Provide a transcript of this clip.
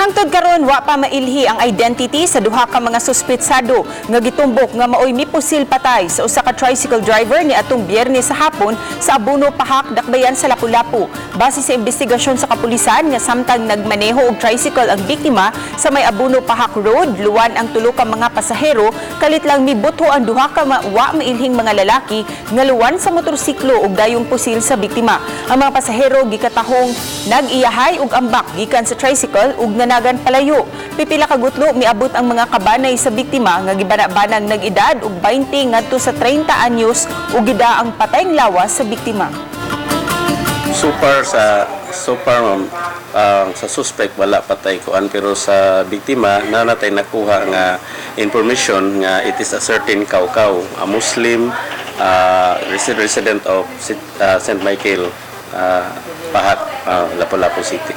Hangtod karon, wa pa mailhi ang identity sa duha ka mga suspetsado nga gitumbok nga maoy mipusil patay sa usa ka tricycle driver ni atong Biyernes sa hapon sa Abuno, Pahak, Dakbayan sa Lapu-Lapu. Base sa investigasyon sa kapulisan nga samtang nagmaneho og tricycle ang biktima sa may Abuno Pahak Road, luwan ang tulo ka mga pasahero, kalit lang mibutho ang duha ka wa mailhing mga lalaki nga luwan sa motorsiklo ug dayong pusil sa biktima. Ang mga pasahero gikatahong nag-iyahay ug ambak gikan sa tricycle ug nanagan palayo. Pipila ka gutlo miabot ang mga kabanay sa biktima nga gibana-banang nag-edad og 20 ngadto sa 30 anyos ug gida ang patayng lawas sa biktima. So far, ma'am, ang sa suspect wala patay kuan, pero sa biktima na natay nakuha nga information nga it is a certain Kaukaw, a Muslim resident of St. Michael, Pahak, Lapu-Lapu City.